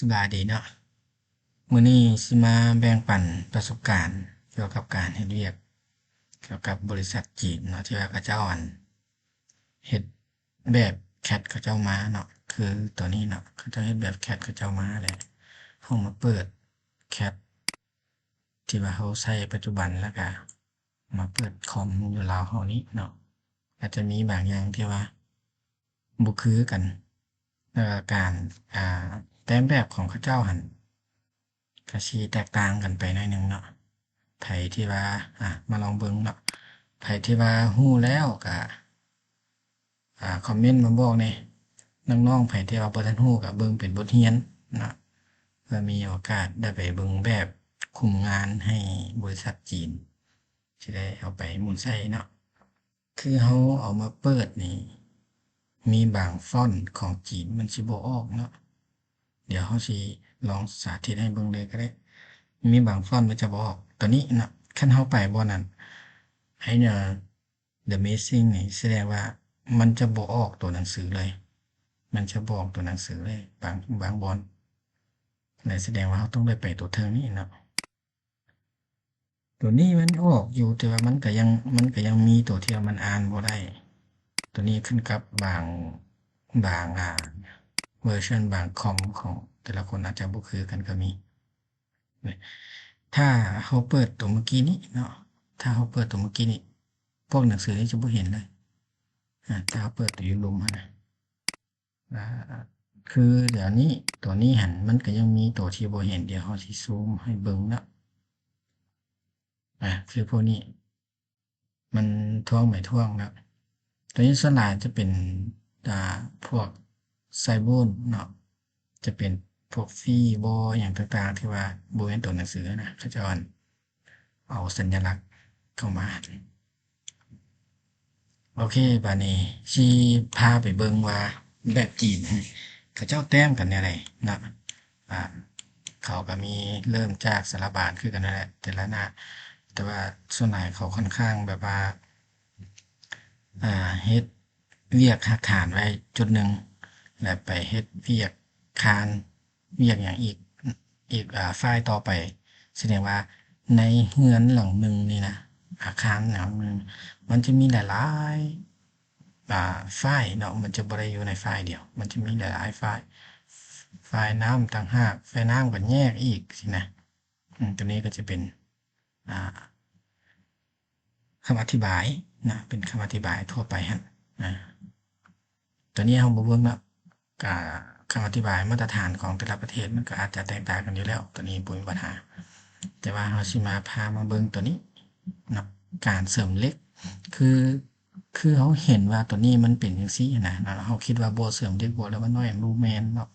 ສະບາຍດີເນາະ, ມື້ນີ້ຊິມາແບ່ງປັນປະສົບການກ່ຽວກັບການເຮັດວຽກກ່ຽວກັບບໍລິສັດຈີນເນາະ ທີ່ວ່າເຂົາເຈົ້າ ອັນ ເຮັດແບບແຄັດເຂົາເຈົ້າມາເນາະ, ຄືໂຕນີ້ເນາະ ເຂົາເຈົ້າເຮັດແບບແຄັດເຂົາເຈົ້າມາ ແລ້ວເຮົາມາເປີດແຄັດທີ່ວ່າເຮົາໃຊ້ປັດຈຸບັນ ແລ້ວກະມາເປີດຄອມຢູ່ລາວເຮົານີ້ເນາະ, ອາດຈະມີບາງຢ່າງທີ່ວ່າບໍ່ຄືກັນ ແລ້ວກະການ ອ່າ ແຕ້ມແບບຂອງເຂົາເຈົ້າຫັ້ນ ກະຊິແຕກຕ່າງກັນໄປໜ້ອຍໜຶ່ງເນາະ. ໃຜທີ່ວ່າ ອ່າ ມາລອງເບິ່ງເນາະ, ໃຜທີ່ວ່າຮູ້ແລ້ວກະ ອ່າ ຄອມເມັນມາບອກແດ່. ນ້ອງໆ ໃຜທີ່ວ່າບໍ່ທັນຮູ້ກະເບິ່ງເປັນບົດຮຽນເນາະ, ເພື່ອມີໂອກາດໄດ້ໄປເບິ່ງແບບຄຸມງານໃຫ້ບໍລິສັດຈີນ ຊິໄດ້ເອົາໄປໝູນໃຊ້ເນາະ. ຄືເຮົາເອົາມາເປີດນີ້ ມີບາງຟອນຂອງຈີນມັນຊິບໍ່ອອກເນາະ. ດຽວເຮົາຊິລອງສາທິດໃຫ້ເບິ່ງເລີຍກໍໄດ້. ມີບາງຟອນມັນຈະບໍ່ອອກ ໂຕນີ້ເນາະ. ຄັນເຮົາໄປບ່ອນນັ້ນ ໄອ້ The Missing ນີ້ ສະແດງວ່າມັນຈະບໍ່ອອກຕົວໜັງສືເລີຍ, ມັນຈະບໍ່ອອກຕົວໜັງສືເລີຍ ບາງ ບາງບ່ອນ. ແລະ ສະແດງວ່າເຮົາຕ້ອງໄດ້ໄປຕົວເທິງນີ້ເນາະ. ຕົວນີ້ມັນອອກຢູ່ ແຕ່ວ່າມັນກະຍັງ ມັນກະຍັງມີຕົວທີ່ວ່າມັນອ່ານບໍ່ໄດ້. ຕົວນີ້ຂຶ້ນກັບບາງ ບາງ ອ່າ ເວີຊັນ ບາງຄອມຂອງແຕ່ລະຄົນອາດຈະບໍ່ຄືກັນກໍມີ. ຖ້າເຮົາເປີດຕົວເມື່ອກີ້ນີ້ເນາະ, ຖ້າເຮົາເປີດຕົວເມື່ອກີ້ນີ້ ພວກໜັງສືນີ້ຈະບໍ່ເຫັນເລີຍ. ອ່າ ຖ້າເຮົາເປີດຕົວຢູ່ລຸ່ມຫັ້ນນະ ອ່າ ຄືດຽວນີ້ ຕົວນີ້ຫັ້ນ ມັນກະຍັງມີຕົວທີ່ບໍ່ເຫັນ. ດຽວເຮົາຊິຊູມໃຫ້ເບິ່ງເນາະ. ອ່າ ຄືພວກນີ້ ມັນທ້ວງໄໝທ້ວງເນາະ. ຕົວນີ້ສ່ວນຫຼາຍຈະເປັນ ອ່າ ພວກໄຊບູນເນາະ, ຈະເປັນພວກຟີບໍ ຫຍັງຕ່າງໆ ທີ່ວ່າບໍ່ແມ່ນຕົວໜັງສືນະ, ເຂົາເຈົ້າ ອັນ ເອົາສັນຍະລັກເຂົ້າມາ. ໂອເຄ ບາດນີ້ຊິພາໄປເບິ່ງວ່າແບບຈີນເຂົາເຈົ້າແຕ້ມກັນແນວໃດເນາະ. ອ່າ ເຂົາກໍມີເລີ່ມຈາກສາລະບານຄືກັນນັ້ນແຫຼະ ແຕ່ລະໜ້າ, ແຕ່ວ່າສ່ວນຫຼາຍເຂົາຄ່ອນຂ້າງແບບວ່າ ອ່າ ເຮັດວຽກຮາກຖານໄວ້ຈຸດໜຶ່ງ ແລ້ວໄປເຮັດວຽກຄານ ວຽກຫຍັງອີກ ອີກ ອ່າ ຝ່າຍຕໍ່ໄປ. ສະແດງວ່າໃນເຮືອນຫຼັງໜຶ່ງນີ້ນະ ອາຄານຫຼັງໜຶ່ງ ມັນຈະມີຫຼາຍໆ ອ່າ ຝ່າຍເນາະ, ມັນຈະບໍ່ໄດ້ຢູ່ໃນຝ່າຍດຽວ ມັນຈະມີຫຼາຍໆຝ່າຍ, ຝ່າຍນ້ຳຕ່າງຫາກ ຝ່າຍນ້ຳກໍແຍກອີກຊີ້ນະ. ອືມ ຕົວນີ້ກໍຈະເປັນ ອ່າ ຄຳອະທິບາຍນະ, ເປັນຄຳອະທິບາຍທົ່ວໄປຫັ້ນ. ອ່າ ຕົວນີ້ເຮົາບໍ່ເບິ່ງເນາະ, ກະຄຳອະທິບາຍມາດຕະຖານຂອງແຕ່ລະປະເທດມັນກໍອາດຈະແຕກຕ່າງກັນຢູ່ແລ້ວ, ຕົວນີ້ບໍ່ມີບັນຫາ. ແຕ່ວ່າເຮົາຊິມາ ພາມາເບິ່ງຕົວນີ້ເນາະ, ການເສີມເຫຼັກ ຄື ຄືເຮົາເຫັນວ່າຕົວນີ້ມັນເປັນຈັ່ງຊີ້ນະ, ເຮົາຄິດວ່າບໍ່ເສີມເຫຼັກບໍ່ ແລ້ວມັນນ້ອຍ ບໍ່ແມ່ນເນາະ.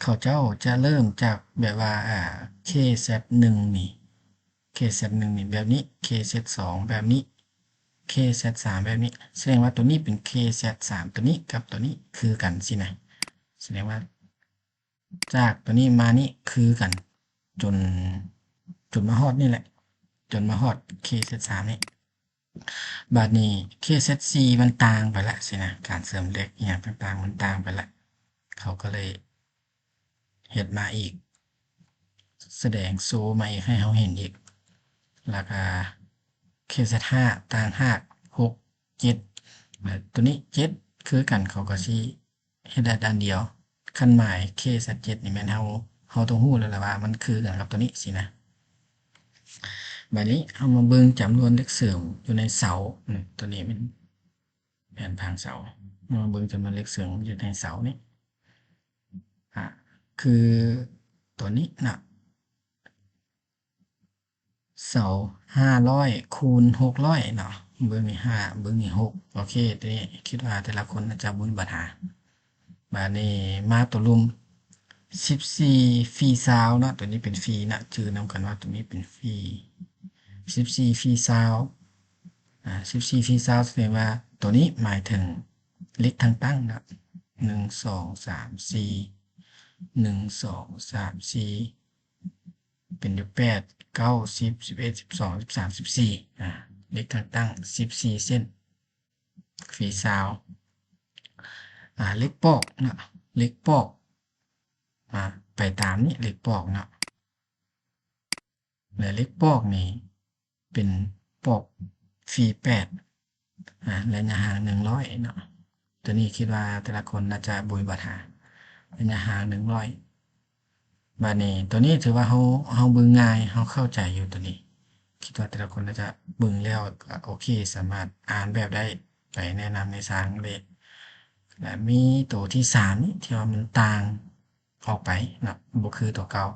ເຂົາເຈົ້າຈະເລີ່ມຈາກແບບວ່າ ອ່າ ເຄແຊັດໜຶ່ງນີ້ ເຄແຊັດໜຶ່ງນີ້ແບບນີ້, ເຄແຊັດສອງແບບນີ້, ເຄແຊັດສາມແບບນີ້. ສະແດງວ່າຕົວນີ້ເປັນເຄແຊັດສາມ, ຕົວນີ້ກັບຕົວນີ້ຄືກັນຊີ້ນະ. ສະແດງວ່າຈາກຕົວນີ້ມານີ້ຄືກັນ ຈົນ ຈົນມາຮອດນີ້ແຫຼະ, ຈົນມາຮອດເຄແຊັດສາມນີ້. ບາດນີ້ເຄແຊັດສີ່ມັນຕ່າງໄປລະຊີ້ນະ, ການເສີມເຫຼັກອີ່ຫຍັງຕ່າງໆມັນຕ່າງໄປລະ, ເຂົາກໍເລີຍເຮັດມາອີກ, ສະແດງໂຊມາອີກໃຫ້ເຮົາເຫັນອີກ. ແລ້ວກະເຄແຊັດຫ້າຕ່າງຫາກ ຫົກ ເຈັດ ແລະ ຕົວນີ້ເຈັດຄືກັນ, ເຂົາກໍຊິ ເຮັດໄດ້ດ້ານດຽວ. ຄັນໝາຍເຄແຊັດເຈັດນີ້ແມ່ນເຮົາ ເຮົາຕ້ອງຮູ້ແລ້ວລະວ່າມັນຄືກັນກັບຕົວນີ້ຊີ້ນະ. ບາດນີ້ເຮົາມາເບິ່ງຈຳນວນເຫຼັກເສີມຢູ່ໃນເສົາ, ຕົວນີ້ແມ່ນແຜ່ນພາງເສົາ. ເຮົາມາເບິ່ງຈຳນວນເຫຼັກເສີມຢູ່ໃນເສົານີ້ ອາ ຄືຕົວນີ້ນະ. ເສົາຫ້າຮ້ອຍຄູນຫົກຮ້ອຍເນາະ, ເບິ່ງນີ້ຫ້າ ເບິ່ງນີ້ຫົກ. ໂອເຄ ຕົວນີ້ຄິດວ່າແຕ່ລະຄົນໜ້າຈະບໍ່ມີບັນຫາ. ບາດນີ້ມາຕົວລຸ່ມ ສິບສີ່ຟີຊາວເນາະ, ຕົວນີ້ເປັນຟີນະ, ຈື່ນຳກັນວ່າຕົວນີ້ເປັນຟີ ສິບສີ່ຟີຊາວ. ອາ ສິບສີ່ຟີຊາວ ສະແດງວ່າຕົວນີ້ໝາຍເຖິງເຫຼັກທັງຕັ້ງເນາະ, ໜຶ່ງ ສອງ ສາມ ສີ່ ໜຶ່ງ ສອງ ສາມ ສີ່ ເປັນຢູ່ແປດ ເກົ້າ ສິບ ສິບເອັດ ສິບສອງ ສິບສາມ ສິບສີ່ ອາ ເຫຼັກທັງຕັ້ງສິບສີ່ເສັ້ນ ຟີຊາວ. ອາ ເຫຼັກປອກເນາະ, ເຫຼັກປອກ ອາ ໄປຕາມນີ້ເຫຼັກປອກເນາະ ແລະ ເຫຼັກປອກນີ້ເປັນປອກຟຣີແປດ ອາ ໄລຍະຫ່າງໜຶ່ງຮ້ອຍເນາະ. ຕົວນີ້ຄິດວ່າແຕ່ລະຄົນໜ້າຈະບໍ່ມີບັນຫາ ໄລຍະຫ່າງໜຶ່ງຮ້ອຍ. ບາດນີ້ຕົວນີ້ຖືວ່າເຮົາ ເຮົາເບິ່ງງ່າຍ ເຮົາເຂົ້າໃຈຢູ່ຕົວນີ້ ຄິດວ່າແຕ່ລະຄົນໜ້າຈະເບິ່ງແລ້ວກໍໂອເຄ ສາມາດອ່ານແບບໄດ້ ໄປແນະນຳໃນສາງເລກ. ແລະ ມີໂຕທີສາມນີ້ທີ່ວ່າມັນຕ່າງອອກໄປເນາະ ບໍ່ຄືຕົວເກົ່າ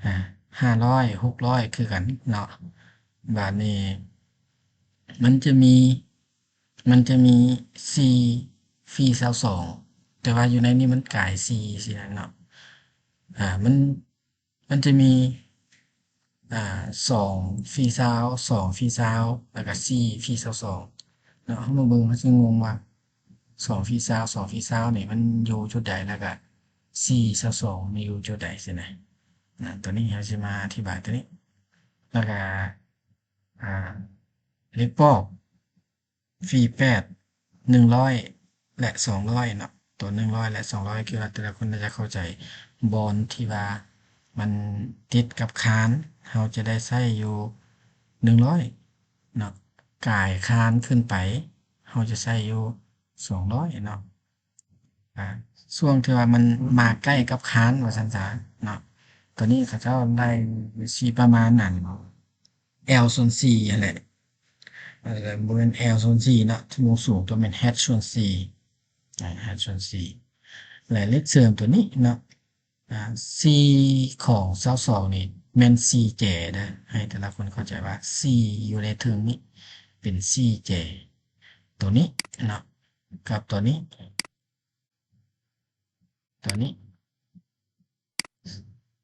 ອາ ຫ້າຮ້ອຍ ຫົກຮ້ອຍຄືກັນເນາະ. ບາດນີ້ມັນຈະມີ ມັນຈະມີສີ່ຟຣີຊາວສອງ ແຕ່ວ່າຢູ່ໃນນີ້ມັນກາຍສີ່ຊີ້ນະເນາະ. ອາ ມັນ ມັນຈະມີ ອາ ສອງຟຣີຊາວ ສອງຟຣີຊາວ ແລ້ວກະສີ່ຟຣີຊາວສອງເນາະ. ເຮົາມາເບິ່ງ ເຮົາຊິງົງວ່າສອງຟຣີຊາວ ສອງຟຣີຊາວນີ້ມັນຢູ່ຈຸດໃດ ແລ້ວກະສີ່ຊາວສອງນີ້ຢູ່ຈຸດໃດຊີ້ນະ. ອາ ຕົວນີ້ເຮົາຊິມາອະທິບາຍຕົວນີ້ ແລ້ວກະ ອາ ເຫຼັກປອກ ຟຣີແປດ ໜຶ່ງຮ້ອຍ ແລະ ສອງຮ້ອຍເນາະ. ໂຕໜຶ່ງຮ້ອຍ ແລະ ສອງຮ້ອຍ ຄິດວ່າແຕ່ລະຄົນໜ້າຈະເຂົ້າໃຈ ບ່ອນທີ່ວ່າມັນຕິດກັບຄານ ເຮົາຈະໄດ້ໃຊ້ຢູ່ໜຶ່ງຮ້ອຍເນາະ ກາຍຄານຂຶ້ນໄປ ເຮົາຈະໃຊ້ຢູ່ສອງຮ້ອຍເນາະ. ອາ ຊ່ວງທີ່ວ່າມັນມາໃກ້ກັບຄານວ່າຊັ້ນຊະເນາະ ຕອນນີ້ເຂົາເຈົ້າໄດ້ຊິປະມານນັ້ນ ແອລສ່ວນສີ່ຫັ້ນແຫຼະ ເອີ ບໍ່ແມ່ນແອລສ່ວນສີ່ເນາະ ທະວງສູງຕົວແມ່ນແຮດສ່ວນສີ່ ອາ ແຮດສ່ວນສີ່ ແລະ ເລກເສີມຕົວນີ້ເນາະ ອາ ສີ່ຂອງຊາວສອງນີ້ແມ່ນສີ່ແຈເດີ ໃຫ້ແຕ່ລະຄົນເຂົ້າໃຈວ່າສີ່ຢູ່ໃນເທິງນີ້ເປັນສີ່ແຈ ຕົວນີ້ເນາະ ກັບຕົວນີ້ ຕົວນີ້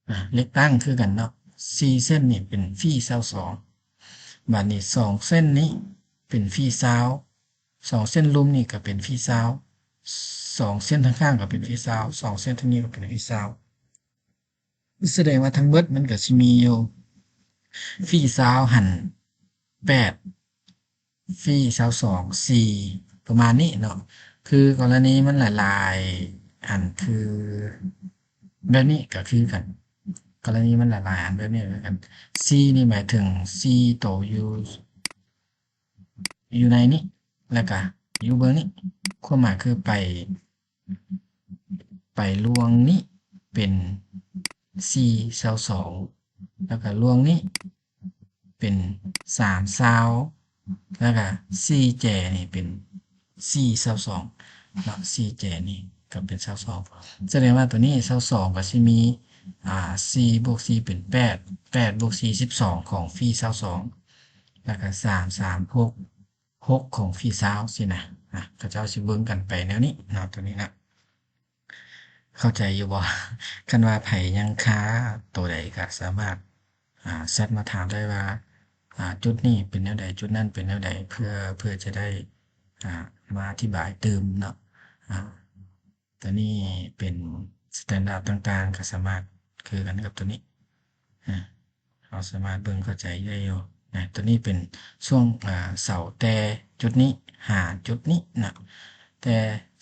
ອາ ເລກຕັ້ງຄືກັນເນາະ ສີ່ເສັ້ນນີ້ເປັນຟຣີຊາວສອງ ບາດນີ້ສອງເສັ້ນນີ້ເປັນຟຣີຊາວ ສອງເສັ້ນລຸ່ມນີ້ກໍເປັນຟຣີຊາວ ສອງເສັ້ນທາງຂ້າງກໍເປັນຟຣີຊາວ ສອງເສັ້ນທາງນີ້ກໍເປັນຟຣີຊາວ ສະແດງວ່າທັງເບິດມັນກໍຊິມີຢູ່ ຟຣີຊາວຫັ້ນແປດ ຟຣີຊາວສອງສີ່ ປະມານນີ້ເນາະ ຄືກໍລະນີມັນຫຼາຍໆອັນ ຄືແບບນີ້ກໍຄືກັນ ກໍລະນີມັນຫຼາຍໆອັນແບບນີ້ຄືກັນ ສີ່ນີ້ໝາຍເຖິງສີ່ໂຕຢູ່ ຢູ່ໃນນີ້ ແລ້ວກະຢູ່ເບື້ອງນີ້ ຄວາມໝາຍຄືໄປ ໄປລວງນີ້ເປັນສີ່ຊາວສອງ ແລ້ວກະລວງນີ້ເປັນສາມຊາວ ແລ້ວກະສີ່ແຈນີ້ເປັນສີ່ຊາວສອງເນາະ ສີ່ແຈນີ້ກໍເປັນຊາວສອງ ສະແດງວ່າຕົວນີ້ຊາວສອງກໍຊິມີ ອາ ສີ່ບວກສີ່ເປັນແປດ ແປດບວກສີ່ສິບສອງຂອງຟຣີຊາວສອງ ແລ້ວກະສາມ ສາມ ຫົກ ຫົກຂອງຟຣີຊາວຊີ້ນະ ອາ ເຂົາເຈົ້າຊິເບິ່ງກັນໄປແນວນີ້ເນາະ ຕົວນີ້ນະ ເຂົ້າໃຈຢູ່ບໍ່? ຄັນວ່າໃຜຍັງຄາໂຕໃດກໍສາມາດ ອາ ແຊັດມາຖາມໄດ້ວ່າ ອາ ຈຸດນີ້ເປັນແນວໃດ ຈຸດນັ້ນເປັນແນວໃດ ເພື່ອ ເພື່ອຈະໄດ້ ອາ ມາອະທິບາຍຕື່ມເນາະ ອາ ຕົວນີ້ເປັນສະແຕນດາດຕ່າງໆ ກໍສາມາດຄືກັນກັບຕົວນີ້ ອາ ເຮົາສາມາດເບິ່ງເຂົ້າໃຈໄດ້ຢູ່ນະ ຕົວນີ້ເປັນຊ່ວງ ອາ ເສົາແຕ່ຈຸດນີ້ຫາຈຸດນີ້ນະ ແຕ່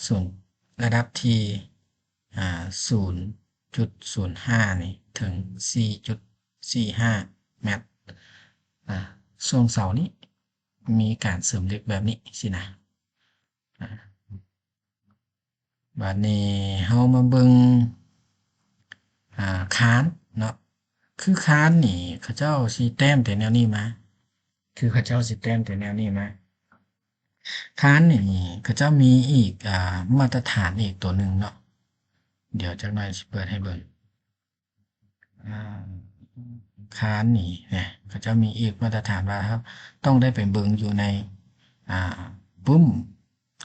ສູນ ລະດັບທີ່ ອາ ສູນຈຸດສູນຫ້ານີ້ເຖິງສີ່ຈຸດສີ່ຫ້າແມັດ ອາ ຊ່ວງເສົານີ້ມີການເສີມເຫຼັກແບບນີ້ຊີ້ນະ ອາ ບາດນີ້ເຮົາມາເບິ່ງ ອາ ຄານເນາະ ຄືຄານນີ້ເຂົາເຈົ້າຊິແຕ້ມແຕ່ແນວນີ້ມາ ຄືເຂົາເຈົ້າຊິແຕ້ມແຕ່ແນວນີ້ມາ ຄານນີ້ເຂົາເຈົ້າມີອີກ ອາ ມາດຕະຖານອີກຕົວໜຶ່ງເນາະ ດຽວຈັກໜ້ອຍຊິເປີດໃຫ້ເບິ່ງ ອາ ຄານນີ້ນະ ເຂົາເຈົ້າມີອີກມາດຕະຖານວ່າເຮົາຕ້ອງໄດ້ໄປເບິ່ງຢູ່ໃນ ອາ ປຶ້ມ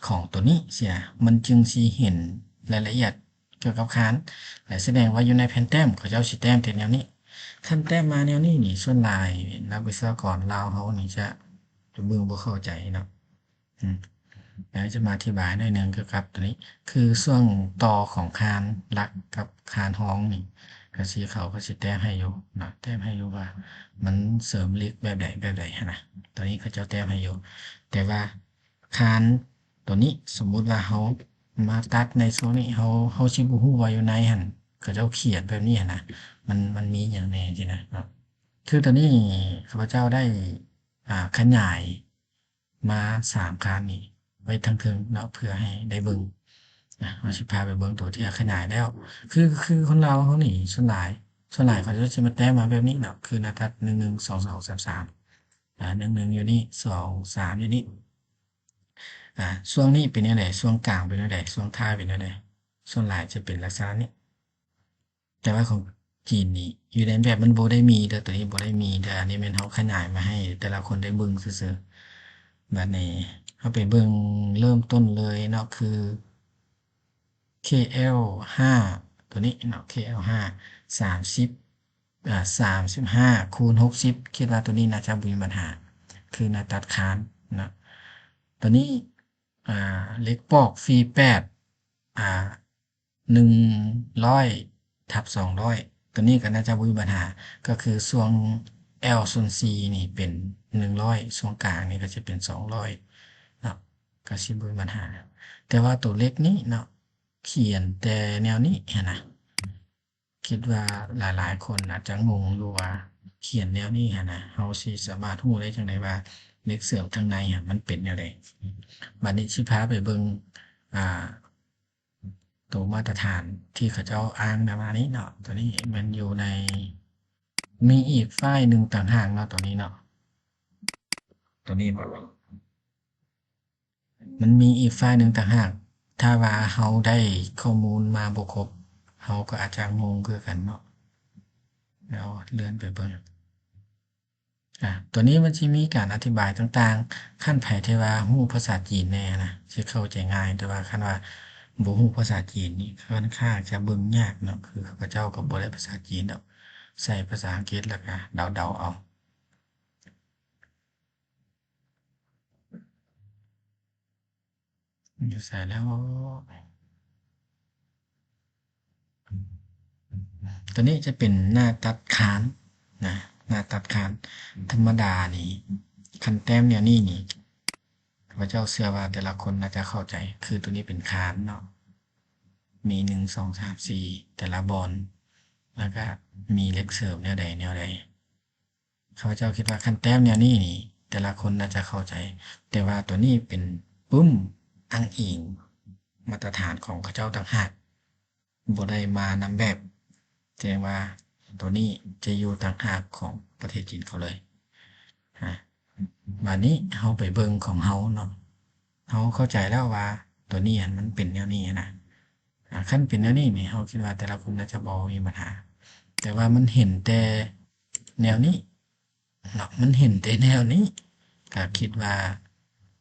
ຂອງຕົວນີ້ຊີ້ນະ ມັນຈຶ່ງຊິເຫັນລາຍລະອຽດກ່ຽວກັບຄານ ແລະ ສະແດງວ່າຢູ່ໃນແຜ່ນແຕ້ມເຂົາເຈົ້າຊິແຕ້ມແຕ່ແນວນີ້ ຄັນແຕ້ມມາແນວນີ້ນີ້ ສ່ວນຫຼາຍນັກວິຊາກອນລາວເຮົານີ້ຈະ ຈະເບິ່ງບໍ່ເຂົ້າໃຈເນາະ ອືມ ແລ້ວຈະມາອະທິບາຍໜ້ອຍໜຶ່ງກ່ຽວກັບຕົວນີ້ ຄືຊ່ວງຕໍ່ຂອງຄານຫຼັກກັບຄານຮອງນີ້ ກະຊິ ເຂົາກະຊິແຕ້ມໃຫ້ຢູ່ເນາະ ແຕ້ມໃຫ້ຢູ່ວ່າມັນເສີມເຫຼັກແບບໃດແບບໃດຫັ້ນນະ ຕົວນີ້ເຂົາເຈົ້າແຕ້ມໃຫ້ຢູ່ ແຕ່ວ່າຄານຕົວນີ້ ສົມມຸດວ່າເຮົາມາຕັດໃນຊ່ວງນີ້ ເຮົາ ເຮົາຊິບໍ່ຮູ້ວ່າຢູ່ໃນຫັ້ນ ເຂົາເຈົ້າຂຽນແບບນີ້ຫັ້ນນະ ມັນ ມັນມີຫຍັງແດ່ຊີ້ນະເນາະ. ຄືຕອນນີ້ຂ້າພະເຈົ້າໄດ້ ອ່າ ຂະຫຍາຍມາສາມຄານນີ້ໄວ້ທາງເທິງເນາະ ເພື່ອໃຫ້ໄດ້ເບິ່ງ. ນະ ເຮົາຊິພາໄປເບິ່ງໂຕທີ່ຂະຫຍາຍແລ້ວ. ຄື ຄືຄົນລາວເຮົານີ້ສ່ວນຫຼາຍ ສ່ວນຫຼາຍເຂົາເຈົ້າຊິມາແຕ້ມມາແບບນີ້ເນາະ ຄືໜ້າຕັດ ໜຶ່ງ ໜຶ່ງ ສອງ ສອງ ສາມ ສາມ ອາ ໜຶ່ງ ໜຶ່ງ ຢູ່ນີ້ ສອງ ສາມ ຢູ່ນີ້. ອາ ຊ່ວງນີ້ເປັນແນວໃດ? ຊ່ວງກາງເປັນແນວໃດ? ຊ່ວງທ້າຍເປັນແນວໃດ? ສ່ວນຫຼາຍຈະເປັນລັກສະນະນີ້. ແຕ່ວ່າຂອງຈີນນີ້ຢູ່ໃນແບບມັນບໍ່ໄດ້ມີເດີ ໂຕນີ້ບໍ່ໄດ້ມີເດີ. ອັນນີ້ແມ່ນເຮົາຂະຫຍາຍມາໃຫ້ແຕ່ລະຄົນໄດ້ເບິ່ງຊື່ໆ. ບາດນີ້ເຮົາໄປເບິ່ງເລີ່ມຕົ້ນເລີຍເນາະ ຄື ເຄແອລຫ້າ ໂຕນີ້ເນາະ ເຄແອລຫ້າ ສາມສິບ ອາ ສາມສິບຫ້າ ຄູນ ຫົກສິບ ຄິດວ່າໂຕນີ້ໜ້າຈະບໍ່ມີບັນຫາ ຄືໜ້າຕັດຄານເນາະ. ໂຕນີ້ ອາ ເຫຼັກປອກ ຟີແປດ ອາ ໜຶ່ງຮ້ອຍ ທັບ ສອງຮ້ອຍ ໂຕນີ້ກໍໜ້າຈະບໍ່ມີບັນຫາ ກໍຄືຊ່ວງແອວສ່ວນສີ່ນີ້ເປັນໜຶ່ງຮ້ອຍ ຊ່ວງກາງນີ້ກໍຈະເປັນສອງຮ້ອຍເນາະ ກໍຊິບໍ່ມີບັນຫາ. ແຕ່ວ່າໂຕເຫຼັກນີ້ເນາະ ຂຽນແຕ່ແນວນີ້ຫັ້ນນະ ຄິດວ່າຫຼາຍໆຄົນອາດຈະງົງຢູ່ວ່າຂຽນແນວນີ້ຫັ້ນນະ ເຮົາຊິສາມາດຮູ້ໄດ້ຈັ່ງໃດວ່າເຫຼັກເສີມທາງໃນຫັ້ນມັນເປັນແນວໃດ? ບາດນີ້ຊິພາໄປເບິ່ງ ອາ ໂຕມາດຕະຖານທີ່ເຂົາເຈົ້າອ້າງນຳມານີ້ເນາະ ໂຕນີ້ມັນຢູ່ໃນ ມີອີກຟາຍໜຶ່ງຕ່າງຫາກເນາະ ໂຕນີ້ເນາະ ໂຕນີ້ບໍ່ ມັນມີອີກຟາຍໜຶ່ງຕ່າງຫາກ. ຖ້າວ່າເຮົາໄດ້ຂໍ້ມູນມາບໍ່ຄົບ ເຮົາກໍອາດຈະງົງຄືກັນເນາະ. ແລ້ວເລື່ອນໄປເບິ່ງ. ອາ ຕົວນີ້ມັນຊິມີການອະທິບາຍຕ່າງໆ ຄັນໃຜທີ່ວ່າຮູ້ພາສາຈີນແດ່ນະ ຊິເຂົ້າໃຈງ່າຍ, ແຕ່ວ່າຄັນວ່າບໍ່ຮູ້ພາສາຈີນນີ້ ຂ້ອນຂ້າງຈະເບິ່ງຍາກເນາະ, ຄືເຂົາເຈົ້າກໍບໍ່ໄດ້ພາສາຈີນດອກ, ໃຊ້ພາສາອັງກິດ ແລ້ວກະເດົາໆເອົາ. ຢູ່ໃສແລ້ວ? ຕົວນີ້ຈະເປັນໜ້າຕັດຄານນະ, ໜ້າຕັດຄານທຳມະດານີ້ ຄັນແຕ້ມແນວນີ້ນີ້ ຂ້າພະເຈົ້າເຊື່ອວ່າແຕ່ລະຄົນໜ້າຈະເຂົ້າໃຈ, ຄືຕົວນີ້ເປັນຄານເນາະ, ມີ ໜຶ່ງ ສອງ ສາມ ສີ່ ແຕ່ລະບ່ອນ, ແລ້ວກະມີເຫຼັກເສີມແນວໃດແນວໃດ. ຂ້າພະເຈົ້າຄິດວ່າຄັນແຕ້ມແນວນີ້ນີ້ ແຕ່ລະຄົນໜ້າຈະເຂົ້າໃຈ, ແຕ່ວ່າຕົວນີ້ເປັນປຶ້ມອ້າງອີງມາດຕະຖານຂອງເຂົາເຈົ້າຕ່າງຫາກ, ບໍ່ໄດ້ມານຳແບບ, ແສດງວ່າຕົວນີ້ຈະຢູ່ຕ່າງຫາກຂອງປະເທດຈີນເຂົາເລີຍ. ອາ ບາດນີ້ເຮົາໄປເບິ່ງຂອງເຮົາເນາະ, ເຮົາເຂົ້າໃຈແລ້ວວ່າຕົວນີ້ຫັ້ນມັນເປັນແນວນີ້ນະ. ອາ ຄັນເປັນແນວນີ້ນີ້ ເຮົາຄິດວ່າແຕ່ລະຄົນໜ້າຈະບໍ່ມີບັນຫາ, ແຕ່ວ່າມັນເຫັນແຕ່ແນວນີ້ເນາະ, ມັນເຫັນແຕ່ແນວນີ້ ກະຄິດວ່າ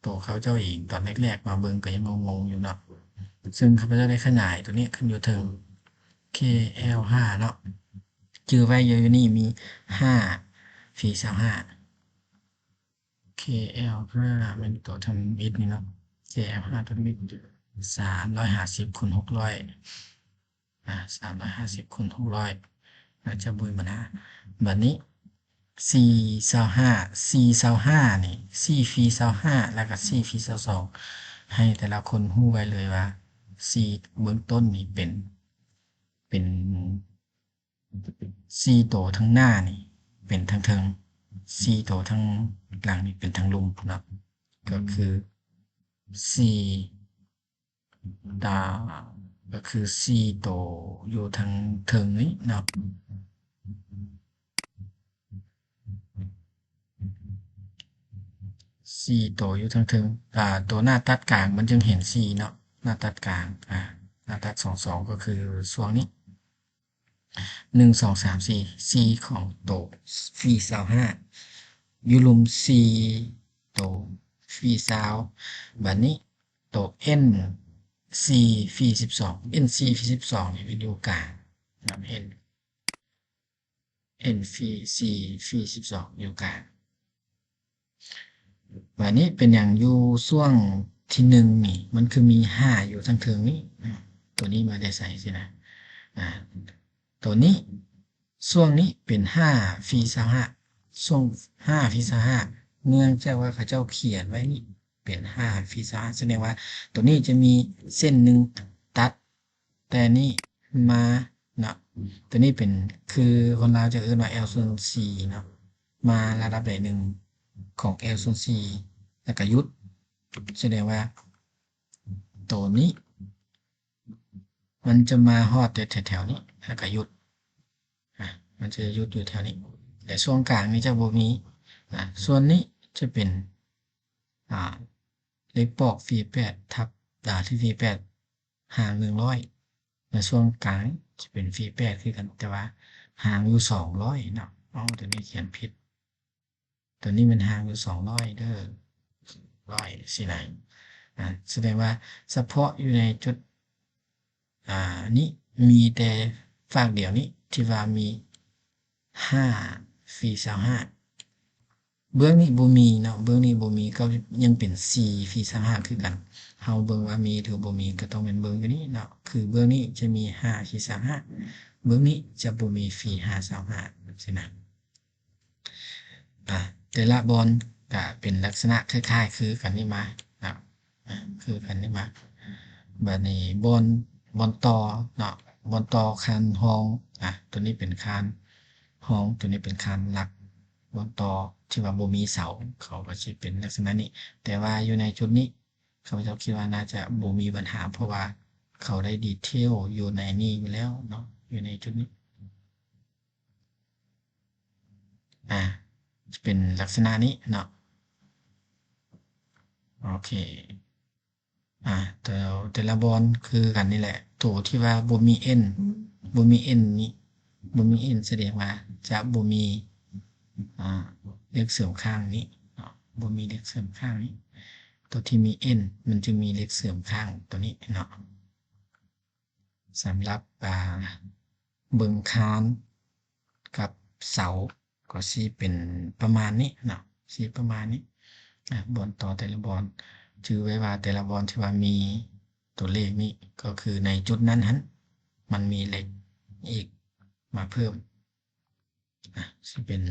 ໂຕເຂົາເຈົ້າເອງຕອນແລກໆມາເບິ່ງກໍຍັງງົງໆຢູ່ເນາະ. ເຊິ່ງຂ້າພະເຈົ້າໄດ້ຂະຫຍາຍໂຕນີ້ຂຶ້ນຢູ່ເທິງ ເຄແອລຫ້າເນາະ, ຈື່ໄວ້ຢູ່ ຢູ່ນີ້ມີຫ້າ ຟຣີຊາວຫ້າ. ເຄແອລຫ້າແມ່ນຕົວທຳອິດນີ້ເນາະ, ເຄແອລຫ້າທຳອິດ ສາມຮ້ອຍຫ້າສິບຄູນຫົກຮ້ອຍ ອາ ສາມຮ້ອຍຫ້າສິບຄູນຫົກຮ້ອຍ ໜ້າຈະບໍ່ມີບັນຫາ. ບາດນີ້ ສີ່ຊາວຫ້າ ສີ່ຊາວຫ້ານີ້ ສີ່ຟຣີຊາວຫ້າ ແລ້ວກະສີ່ຟຣີຊາວສອງ ໃຫ້ແຕ່ລະຄົນຮູ້ໄວ້ເລີຍວ່າ ສີ່ເບື້ອງຕົ້ນນີ້ເປັນ ເປັນ ສີ່ໂຕທາງໜ້ານີ້ເປັນທາງເທິງ, ສີ່ໂຕທາງຫຼັງນີ້ເປັນທາງລຸ່ມເນາະ, ກໍຄືສີ່ຕາ ກໍຄືສີ່ໂຕຢູ່ທາງເທິງນີ້ເນາະ, ສີ່ໂຕຢູ່ທາງເທິງ. ອາ ໂຕໜ້າຕັດກາງມັນຈຶ່ງເຫັນສີ່ເນາະ, ໜ້າຕັດກາງ ອາ ໜ້າຕັດສອງສອງ ກໍຄືຊ່ວງນີ້ ໜຶ່ງ ສອງ ສາມ ສີ່ ສີ່ຂອງໂຕຟຣີຊາວຫ້າ ຢູ່ລຸ່ມສີ່ໂຕຟຣີຊາວ. ບາດນີ້ໂຕເອັນສີ່ຟຣີສິບສອງ ເອັນສີ່ຟຣີສິບສອງນີ້ມັນຢູ່ກາງນຳ ເອັນ ເອັນສີ່ຟຣີສິບສອງຢູ່ກາງ. ບາດນີ້ເປັນຫຍັງຢູ່ຊ່ວງທີໜຶ່ງນີ້ ມັນຄືມີຫ້າຢູ່ທາງເທິງນີ້? ອາ ຕົວນີ້ມາແຕ່ໃສຊີ້ນະ? ອາ ຕົວນີ້ ຊ່ວງນີ້ເປັນຫ້າຟຣີຊາວຫ້າ ຊ່ວງຫ້າຟຣີຊາວຫ້າ ເນື່ອງຈາກວ່າເຂົາເຈົ້າຂຽນໄວ້ນີ້ເປັນຫ້າຟຣີຊາວຫ້າ ສະແດງວ່າຕົວນີ້ຈະມີເສັ້ນໜຶ່ງຕັດແຕ່ນີ້ມາ ເນາະ ຕົວນີ້ເປັນ ຄືຄົນລາວຈະເອີ້ນວ່າ ແອວສ່ວນສີ່ເນາະ ມາລະດັບໃດໜຶ່ງຂອງ ແອວສ່ວນສີ່ ແລ້ວກໍຢຸດ ສະແດງວ່າໂຕນີ້ ມັນຈະມາຮອດແຕ່ແຖວໆນີ້ ແລ້ວກໍຢຸດ ອາ ມັນຈະຢຸດຢູ່ແຖວນີ້ ແລະ ຊ່ວງກາງນີ້ຈະບໍ່ມີ ອາ ສ່ວນນີ້ຈະເປັນ ອາ ເລກປອກ ຟຣີແປດ ທັບ ອາ ທີ່ ຟຣີແປດ ຫາງໜຶ່ງຮ້ອຍ ໃນຊ່ວງກາງຈະເປັນ ຟຣີແປດ ຄືກັນ ແຕ່ວ່າຫາງຢູ່ສອງຮ້ອຍເນາະ ເອົາ ຕົວນີ້ຂຽນຜິດ ຕົວນີ້ແມ່ນຫາງຢູ່ສອງຮ້ອຍເດີ ຮ້ອຍຊີ້ນະ ອາ ສະແດງວ່າສະເພາະຢູ່ໃນຈຸດ ອາ ນີ້ ມີແຕ່ຟາກດຽວນີ້ທີ່ວ່າມີຫ້າ ຟຣີຊາວຫ້າ ເບື້ອງນີ້ບໍ່ມີເນາະ ເບື້ອງນີ້ບໍ່ມີ ກໍຍັງເປັນສີ່ ຟຣີຊາວຫ້າ ຄືກັນ ເຮົາເບິ່ງວ່າມີຫຼືບໍ່ມີ ກໍຕ້ອງແມ່ນເບິ່ງຢູ່ນີ້ເນາະ ຄືເບື້ອງນີ້ຈະມີຫ້າ ຟຣີຊາວຫ້າ ເບື້ອງນີ້ຈະບໍ່ມີ ຟຣີຫ້າຊາວຫ້າ ຊີ້ນະ. ອາ ແຕ່ລະບ່ອນກະເປັນລັກສະນະຄ້າຍໆຄືກັນນີ້ມາເນາະ ອາ ຄືກັນນີ້ມາ ບາດນີ້ບ່ອນ ບ່ອນຕໍ່ເນາະ ບ່ອນຕໍ່ຄານຮອງ ອາ ຕົວນີ້ເປັນຄານຮອງ ຕົວນີ້ເປັນຄານຫຼັກ ບ່ອນຕໍ່ທີ່ວ່າບໍ່ມີເສົາ ເຂົາກໍຊິເປັນລັກສະນະນີ້ ແຕ່ວ່າຢູ່ໃນຈຸດນີ້ ຂ້າພະເຈົ້າຄິດວ່າໜ້າຈະບໍ່ມີບັນຫາ ເພາະວ່າເຂົາໄດ້ດີເທວຢູ່ໃນນີ້ຢູ່ແລ້ວເນາະ ຢູ່ໃນຈຸດນີ້ ອາ ຈະເປັນລັກສະນະນີ້ເນາະ ໂອເຄ ອາ ແຕ່ ແຕ່ລະບ່ອນຄືກັນນີ້ແຫຼະ ໂຕທີ່ວ່າບໍ່ມີເອັນ ບໍ່ມີເອັນນີ້ ບໍ່ມີເອັນສະແດງວ່າຈະບໍ່ມີ ອາ ເລກເສີມຂ້າງນີ້ເນາະ ບໍ່ມີເລກເສີມຂ້າງນີ້ ໂຕທີ່ມີເອັນມັນຈຶ່ງມີເລກເສີມຂ້າງໂຕນີ້ເນາະ. ສຳລັບ ອາ ເບິ່ງຄານກັບເສົາ ກໍຊິເປັນປະມານນີ້ເນາະ ຊິປະມານນີ້ ອາ ບ່ອນຕໍ່ແຕ່ລະບ່ອນ ຈື່ໄວ້ວ່າແຕ່ລະບ່ອນທີ່ວ່າມີຕົວເລກນີ້ ກໍຄືໃນຈຸດນັ້ນຫັ້ນ ມັນມີເຫຼັກອີກມາເພີ່ມ ອາ ຊິເປັນ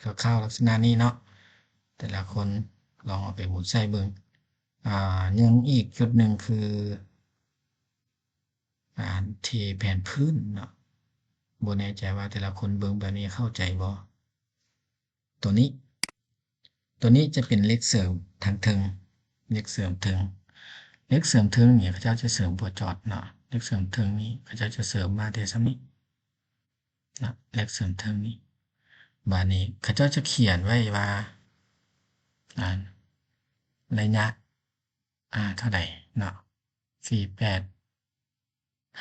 ຄ່າວໆລັກສະນະນີ້ເນາະ ແຕ່ລະຄົນລອງເອົາໄປໝູນໃຊ້ເບິ່ງ ອາ ຍັງອີກຈຸດໜຶ່ງຄື ການເທແຜ່ນພື້ນເນາະ ບໍ່ແນ່ໃຈວ່າແຕ່ລະຄົນເບິ່ງແບບນີ້ເຂົ້າໃຈບໍ່? ໂຕນີ້ ໂຕນີ້ຈະເປັນເຫຼັກເສີມທາງເທິງ ເຫຼັກເສີມເທິງ ເຫຼັກເສີມເທິງນີ້ເຂົາເຈົ້າຈະເສີມບໍ່ຈອດເນາະ ເຫຼັກເສີມເທິງນີ້ເຂົາເຈົ້າຈະເສີມມາແຕ່ສ່ຳນີ້ເນາະ ເຫຼັກເສີມເທິງນີ້ ບາດນີ້ເຂົາເຈົ້າຈະຂຽນໄວ້ວ່າ ອາ ໄລຍະ ອາ ເທົ່າໃດເນາະ ສີ່ແປດ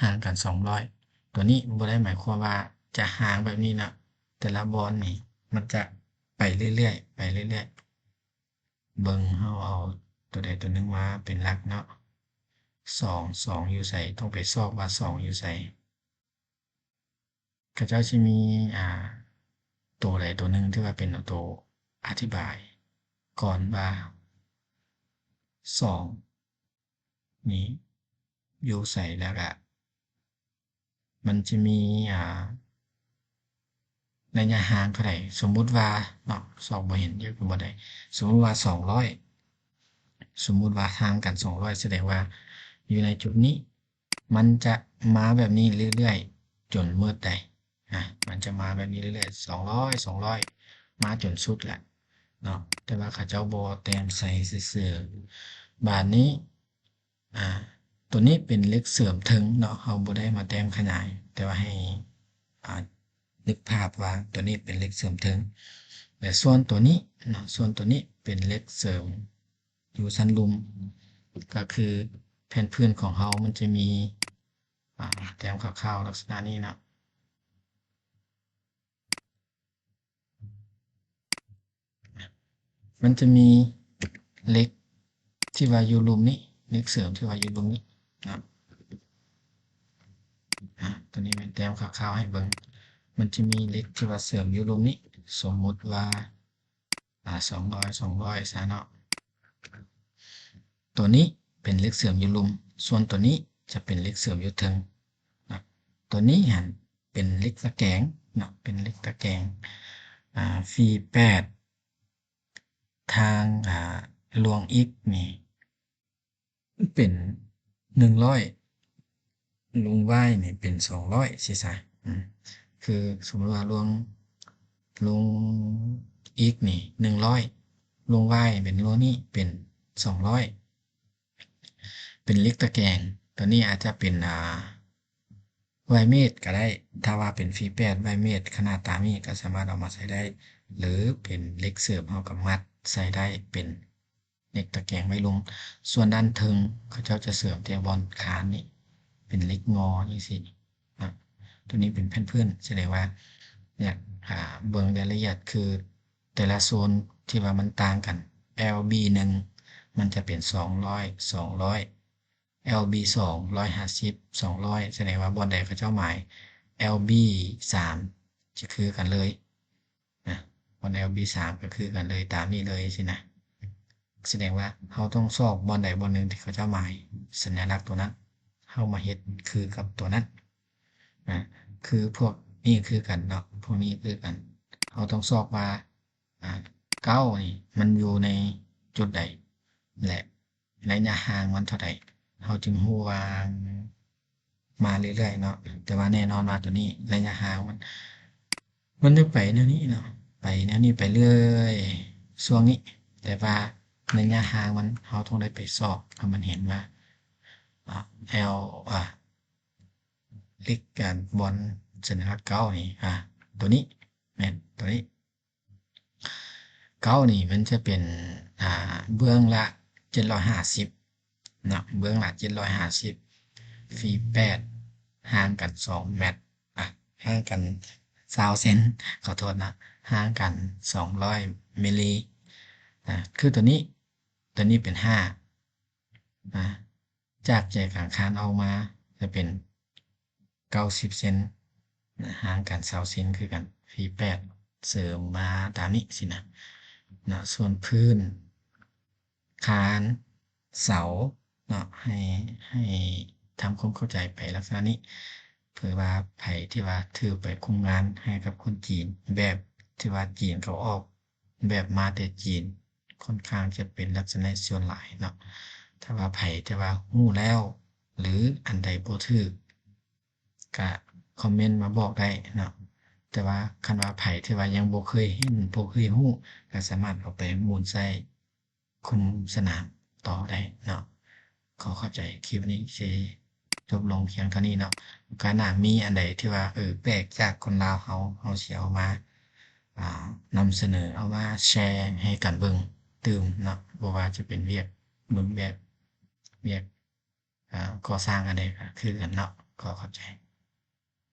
ຫ່າງກັນສອງຮ້ອຍ ຕົວນີ້ບໍ່ໄດ້ໝາຍຄວາມວ່າຈະຫ່າງແບບນີ້ເນາະ ແຕ່ລະບ່ອນນີ້ມັນຈະໄປເລື້ອຍໆ ໄປເລື້ອຍໆ ເບິ່ງເຮົາເອົາຕົວໃດຕົວໜຶ່ງມາເປັນຫຼັກເນາະ ສອງ ສອງຢູ່ໃສ ຕ້ອງໄປຊອກວ່າສອງຢູ່ໃສ. ເຂົາເຈົ້າຊິມີ ອາ ໂຕໃດໂຕໜຶ່ງທີ່ວ່າເປັນໂຕອະທິບາຍກ່ອນວ່າສອງນີ້ຢູ່ໃສ ແລ້ວກະມັນຈະມີ ອາ ໄລຍະຫ່າງເທົ່າໃດ ສົມມຸດວ່າເນາະ ຊອກບໍ່ເຫັນ ຢູ່ກໍບໍ່ໄດ້ ສົມມຸດວ່າສອງຮ້ອຍ ສົມມຸດວ່າຫ່າງກັນສອງຮ້ອຍ ສະແດງວ່າຢູ່ໃນຈຸດນີ້ ມັນຈະມາແບບນີ້ເລື້ອຍໆ ຈົນໝົດໄດ໋ ອາ ມັນຈະມາແບບນີ້ເລື້ອຍໆ ສອງຮ້ອຍ ສອງຮ້ອຍ ມາຈົນສຸດແຫຼະເນາະ ແຕ່ວ່າເຂົາເຈົ້າບໍ່ແຕ້ມໃສ່ຊື່ໆ ບາດນີ້ ອາ ໂຕນີ້ເປັນເຫຼັກເສີມເທິງເນາະ ເຮົາບໍ່ໄດ້ມາແຕ້ມຂະຫຍາຍ ແຕ່ວ່າໃຫ້ ອາ ນຶກພາບວ່າໂຕນີ້ເປັນເຫຼັກເສີມເທິງ ແລະ ສ່ວນໂຕນີ້ເນາະ ສ່ວນໂຕນີ້ເປັນເຫຼັກເສີມ ຢູ່ຊັ້ນລຸ່ມ ກໍຄືແຜ່ນພື້ນຂອງເຮົາມັນຈະມີ ອາ ແຕ້ມຂາວໆ ລັກສະນະນີ້ເນາະ ມັນຈະມີເຫຼັກທີ່ວ່າຢູ່ລຸ່ມນີ້ ເຫຼັກເສີມທີ່ວ່າຢູ່ລຸ່ມນີ້ເນາະ ອາ ຕົວນີ້ແມ່ນແຕ້ມຂາວໆ ໃຫ້ເບິ່ງ ມັນຈະມີເຫຼັກທີ່ວ່າເສີມຢູ່ລຸ່ມນີ້ ສົມມຸດວ່າ ອາ ສອງຮ້ອຍ ສອງຮ້ອຍ ຊະເນາະ ຕົວນີ້ເປັນເຫຼັກເສີມຢູ່ລຸ່ມ ສ່ວນຕົວນີ້ຈະເປັນເຫຼັກເສີມຢູ່ເທິງເນາະ ຕົວນີ້ຫັ້ນເປັນເຫຼັກຕະແກງເນາະ ເປັນເຫຼັກຕະແກງ ອາ ຟຣີແປດ ທາງ ອາ ລວງອິກນີ້ ເປັນໜຶ່ງຮ້ອຍ ລົງ y ນີ້ເປັນສອງຮ້ອຍຊີ້ຊະ ອືມ ຄືສົມມຸດວ່າລວງ ລວງ x ນີ້ໜຶ່ງຮ້ອຍ ລວງ y ເປັນລວງນີ້ເປັນສອງຮ້ອຍ ເປັນເຫຼັກຕະແກງ ຕົວນີ້ອາດຈະເປັນ ອາ y ເມດກໍໄດ້ ຖ້າວ່າເປັນຟີແປດ y ເມດ ຂະໜາດຕາມນີ້ກໍສາມາດເອົາມາໃຊ້ໄດ້ ຫຼືເປັນເຫຼັກເສີມ ເຮົາກໍມັດໃສ່ໄດ້ເປັນ ເຫຼັກຕະແກງໄວ້ລົງ ສ່ວນດ້ານເທິງເຂົາເຈົ້າຈະເສີມແຕ່ບ່ອນຄານນີ້ ເປັນເຫຼັກງໍຈັ່ງຊີ້ນະ. ຕົວນີ້ເປັນແຜ່ນພື້ນ ສະແດງວ່າ ຢາກ ອາ ເບິ່ງລາຍລະອຽດ ຄືແຕ່ລະໂຊນທີ່ວ່າມັນຕ່າງກັນ ແອວບີໜຶ່ງ ມັນຈະເປັນສອງຮ້ອຍ ສອງຮ້ອຍ ແອວບີສອງ ຮ້ອຍຫ້າສິບ ສອງຮ້ອຍ ສະແດງວ່າບ່ອນໃດເຂົາເຈົ້າໝາຍ ແອວບີສາມ ຈະຄືກັນເລີຍ ນະ ບ່ອນແອວບີສາມກໍຄືກັນເລີຍ ຕາມນີ້ເລີຍຊີ້ນະ. ສະແດງວ່າເຮົາຕ້ອງຊອກບ່ອນໃດບ່ອນໜຶ່ງທີ່ເຂົາເຈົ້າໝາຍສັນຍະລັກຕົວນັ້ນ ເຮົາມາເຮັດຄືກັບຕົວນັ້ນ ນະ ຄືພວກນີ້ຄືກັນເນາະ ພວກນີ້ຄືກັນ ເຮົາຕ້ອງຊອກວ່າ ອາ ເກົ້ານີ້ມັນຢູ່ໃນຈຸດໃດ ແລະ ໄລຍະຫ່າງມັນເທົ່າໃດ ເຮົາຈຶ່ງຮູ້ວ່າມາເລື້ອຍໆເນາະ. ແຕ່ວ່າແນ່ນອນວ່າຕົວນີ້ໄລຍະຫ່າງມັນ ມັນຈະໄປແນວນີ້ເນາະ ໄປແນວນີ້ໄປເລື້ອຍຊ່ວງນີ້ ແຕ່ວ່າໄລຍະຫ່າງມັນ ເຮົາຕ້ອງໄດ້ໄປຊອກໃຫ້ມັນເຫັນວ່າ ອາ ແອວ ອາ ເຫຼັກ ອາ ບ່ອນສັນຍະລັກເກົ້ານີ້ ອາ ຕົວນີ້ ແມ່ນຕົວນີ້ ເກົ້ານີ້ມັນຈະເປັນ ອາ ເບື້ອງລະເຈັດຮ້ອຍຫ້າສິບເນາະ ເບື້ອງລະເຈັດຮ້ອຍຫ້າສິບ ຟີແປດ ຫ່າງກັນສອງແມັດ ອາ ຫ່າງກັນຊາວເຊັນ ຂໍໂທດນະ ຫ່າງກັນສອງຮ້ອຍມິລລີ ອາ ຄືຕົວນີ້ ຕົວນີ້ເປັນຫ້າ ອາ ຈາກໃຈກາງຄານອອກມາຈະເປັນເກົ້າສິບເຊັນ ນະ ຫ່າງກັນຊາວເຊັນຄືກັນ ຟີແປດ ເສີມມາຕາມນີ້ຊີ້ນະ ນະ ສ່ວນພື້ນຄານເສົາເນາະ ໃຫ້ ໃຫ້ທຳຄວາມເຂົ້າໃຈໄປລັກສະນະນີ້ ເພື່ອວ່າໃຜທີ່ວ່າຖືໄປຄຸມງານໃຫ້ກັບຄົນຈີນ ແບບທີ່ວ່າຈີນເຂົາອອກ ແບບມາແຕ່ຈີນ ຂ້ອນຂ້າງຈະເປັນລັກສະນະສ່ວນຫຼາຍເນາະ. ຖ້າວ່າໃຜທີ່ວ່າຮູ້ແລ້ວ ຫຼື ອັນໃດບໍ່ຖືກ ກະຄອມເມັນມາບອກໄດ້ເນາະ. ແຕ່ວ່າຄັນວ່າໃຜທີ່ວ່າຍັງບໍ່ເຄີຍເຫັນ ບໍ່ເຄີຍຮູ້ ກະສາມາດເອົາໄປໝູນໃຊ້ຄຸມສະໜາມຕໍ່ໄດ້ເນາະ. ຂໍຂອບໃຈ. ຄລິບນີ້ຊິ ຈົບລົງພຽງເທົ່ານີ້ເນາະ. ໂອກາດໜ້າມີອັນໃດທີ່ວ່າ ເອີ ແປກຈາກຄົນລາວເຮົາ ເຮົາຊິເອົາມາ ອ່າ ນຳສະເໜີ ເອົາມາແຊໃຫ້ກັນເບິ່ງຕື່ມເນາະ. ບໍ່ວ່າຈະເປັນວຽກເບິ່ງແບບ ວຽກ ອ່າ ກໍ່ສ້າງອັນໃດກໍຄືກັນເນາະ. ຂໍຂອບໃຈ.